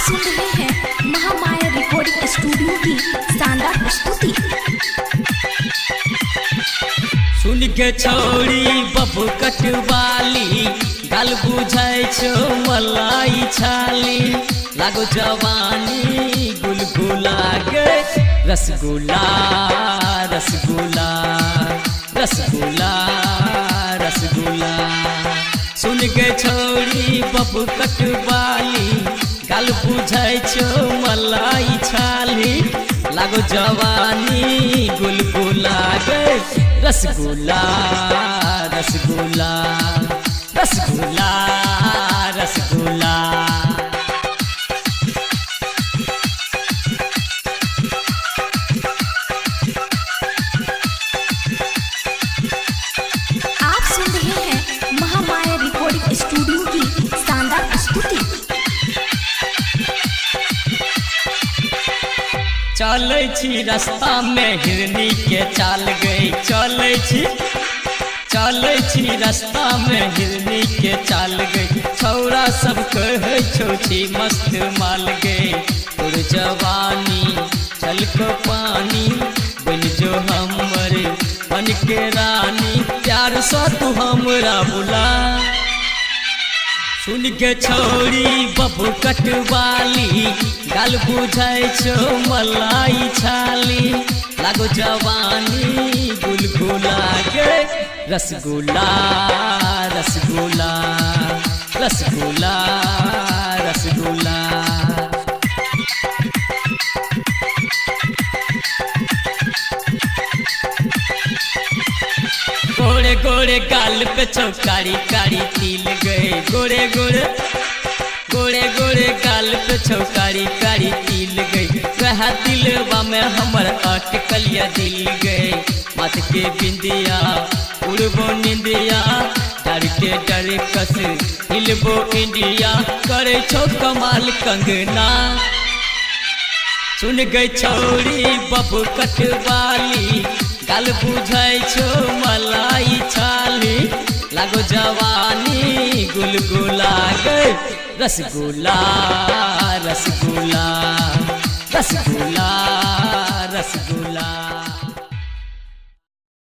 सुन रहे हैं महामाया रिकॉर्डिंग स्टूडियो की शानदार प्रस्तुति। सुन के छौरी बबु कटवाली, गाल बुझै छौ मलाई छाली, लागो जवानी गुलगुला गे रसगुल्ला रसगुल्ला रसगुल्ला रसगुल्ला। सुन के छौरी बबु कटवाली, गाल बुझै छौ मलाई छाली, लागो जवानी गुलगुला गे रसगुल्ला रसगुल्ला रसगुल्ला रसगुल्ला। आप सुन रहे हैं महामाया रिकॉर्डिंग स्टूडियो की शानदार प्रस्तुति। चलै छी रास्ता में हिरनी के चाल गई, चलै छी चलै छी रास्ता में हिरनी के चाल गई, छौरा सब कहै छौ छी मस्त माल गई, तोर जवानी छलको पानी बन जो हमर बन के रानी, प्यार सँ तू हमरा बुला। सुन के छौरी बबु कटवाली, गाल बुझै छौ मलाई छाली, लागो जवानी गुलगुला गे रसगुल्ला रसगुल्ला रसगुल्ला रसगुल्ला। गोरे गोरे गाल पे छौ कारी कारी तिल गए, गोरे गोरे गोरे गोरे गाल पे छौ कारी कारी तिल गए, वह दिलवा में हमर अटकलिया दिल गए, माथ के बिंदिया उड़बो निंदिया, डर के डर कस हिलबो इंडिया, करे छौ कमाल कंगना। सुन गई छौरी बबु कटवाली, गाल बुझै छौ मलाई छाली, लागो जवानी गुलगुला गई रसगुल्ला रसगुल्ला रसगुल्ला।